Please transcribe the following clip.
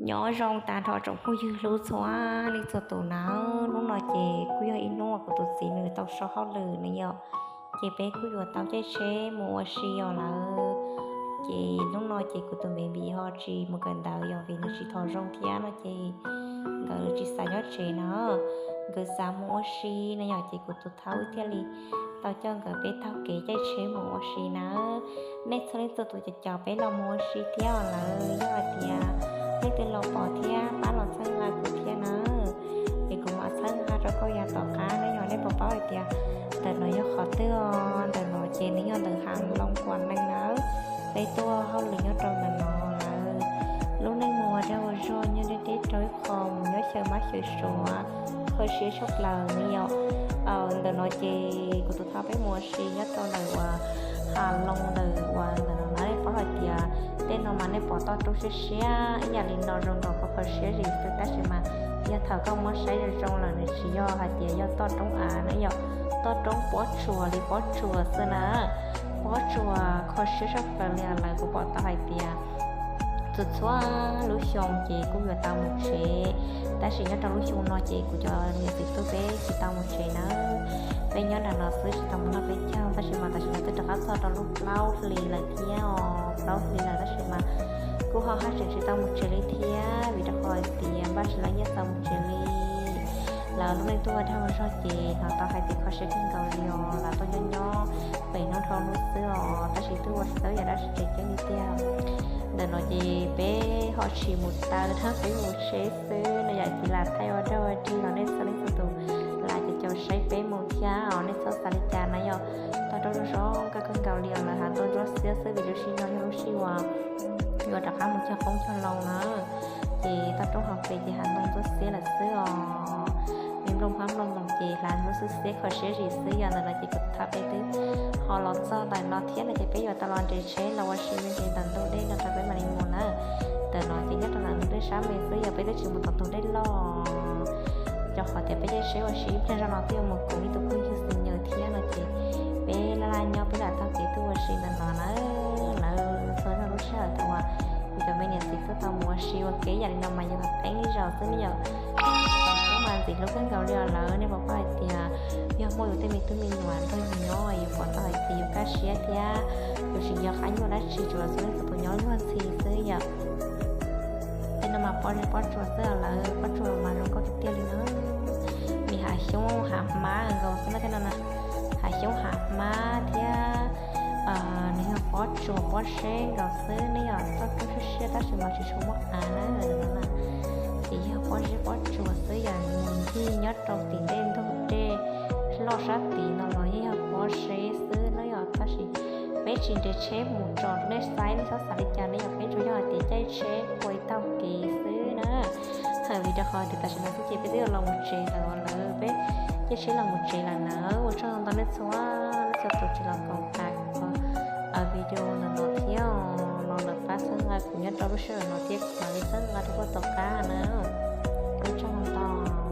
Nyob zoo tag nrho tsoom phooj ywg hlub txhua leej txhua tus nawb. Hnub no ces kuj yog ib hnub uas kuv tus txiv nws tau so hauj lwm na yom, ces peb kuj yuav tau caij tsheb mus ua si os lawm. Ces hnub no ces kuv tus baby ho tsis mus kawm ntawv yom, vim nws tsis tau zoo thiab no ces nkawd tsis xav nyob tsev na, nkawd xav mus ua si na yom, ces kuv tus thaub thiaj li tau coj nkawd peb taug kev caij tsheb mus ua si nawb. Nej txhua leej txhua tus cov caum peb los mus ua si thiab os lawm, yog hais tias leej twg los pom thiab pab los txhawb nqa kuv thiab nawb, es kuv mam txhawb nqa rau koj yav tom qab na yom. Nej puas paub hais tias ntawm no yog qhov twg os? Ntawm no ces nws yog ntawm Hav Loos Kuam Nees nawb. Peb tuaj hauj lwm nyob rau ntawm no lawm. Lub neej mus ua dag ua zog nyob deb deb rau ib qho mus nyob xyaw mab xyaw suav, kho siab tshaj plaws na yom. Ntawm no ces kuv tus thaub peb mus ua si nyob rau ntawm uas Hav Loos ntawm uas ntawm no na, nej paub hais tias tej no mas nej pom toj roob siab siab ib yam li no zoo nkaus kho kho siab zim xwb, tab sis mas yog thaum koj muab saib zoo zoo lawm nws tsis yog hais tias yog toj roob av na yom, toj roob pob tsuas li pob tsuas xwb na. Pob tsuas kho siab tshaj plaws li os lawm. Kuv pom tau hais tias txhua txhua lub xyoo ces kuj yuav tau mus tsev, tab sis nyob rau lub xyoo no ces kuv cov niam txiv tub peb tsis tau mus tsev nawb. Peb nyob nram no xwb tsis tau mus noj peb caug, tab sis mas tam sim no twb rov qab txog rau lub plaub hlis lawm thiab os, plaub hlis lawm tab sis mas kuj ho haj tseem tsis tau mus tsev li thiab, vim rau qhov hais tias npaj tsis tau nyiaj txaus mus tsev li. Lawv lub neej tuaj ua dag ua zog ces hnov tau hais tias kho siab kawg nkaus li os, lawv tuaj nyob nyob pem hnub dhau hnub xwb os, tab sis twb ua tsis tau yam dab tsi tseem ceeb li tiag. Ntawm no ces peb ho tsis mus taw na, peb mus tsheb xwb no yom, ces lam thaij ua dag ua dig los nej txhua leej txhua tus lam caum caum saib peb mus thiab os, nej txhob xav li cas na yom. Toj roob zoo zoo nkauj kawg nkaus li os, lawv hais tuaj ntsuab xiab xwb vim lub sij hawm no yog lub sij hawm uas yuav rov qab mus cog qoob cog loo na, ces toj roob hauv pes ces hav ntoo ntsuab xiab lawm xwb os. Me nplooj hmab nplooj ntoos ces hlav ntsuab xiab xiab kho siab zim xwb. Yog ntawm no ces kuv thaub peb twb ho los txog ntawm no thiab no ces peb yuav tau los nres tsheb los ua si me ntsis ntawm ntug dej no rau peb mam li mus na. Ntawm no ces nyob rau ntawm ntug dej sab me xwb, yog peb twb tsis mus tom ntug dej loj, rau qhov tias peb caij tsheb ua si ib pliag zoj no twb yuav mus koom ib tug phooj ywg xwm nyaws thiab no ces peb laj laj nyob peb lam taug kev tuaj ua si ntawm no na. Lawv txhua zaj lub sij hawm thaum uas kuv cov me niam txiv tuaj tau mus ua si ua ke yam li no mas yus teeb ib zaug xwb ne yom. Kuv mas ntxim hlub kawg nkaus li os lawv, nej puas paub hais tias yog muaj yus tej me tub me nyuam nrog yus nyob yus pom tau hais tias yus kaj siab thiab yus tsis nco qab nyuaj dab tsi, tsuas txhua leej txhua tus nyob luag ntxhi xwb yom. Tej no mas pob zeb pob tsuas xwb os lawv, pob tsuas mas zoo nkauj tiag tiag li na. Nws hav xyoob hav hmab nkaus xwb na, tej no na, hav xyoob hav hmab thiab nws yog pob tsuas pob zeb nkaus xwb ne yom, toj roob siab siab tab sis mas tsis tshua muaj av na no na. Ces yog pob zeb pob tsuas xwb yom, nws mus ncig nyob rau tim tej ntug dej loj sab tid no los yeej yog pob zeb xwb na yom, tab sis peb tsis nres tsheb mus tsom rau nej saib, nej txhob xav li cas ne yom, peb tsuas yog hais tias caij tsheb ua ib taug kev xwb na. Vim rau qhov tias tam sim no xwb ces peb twb yuav los mus tsev lawm os lawv, peb caij tsheb los mus tsev lawm na. Ua tsaug ntau nej txhua, nej txhua tus tsis los koom tas kuv video ntawm no thiab os, los lawm pab txhawb nqa kuv nyob rau lub sij hawm no thiab kuv mam li txhawb nqa rau koj tom qab na. Ua tsaug ntau.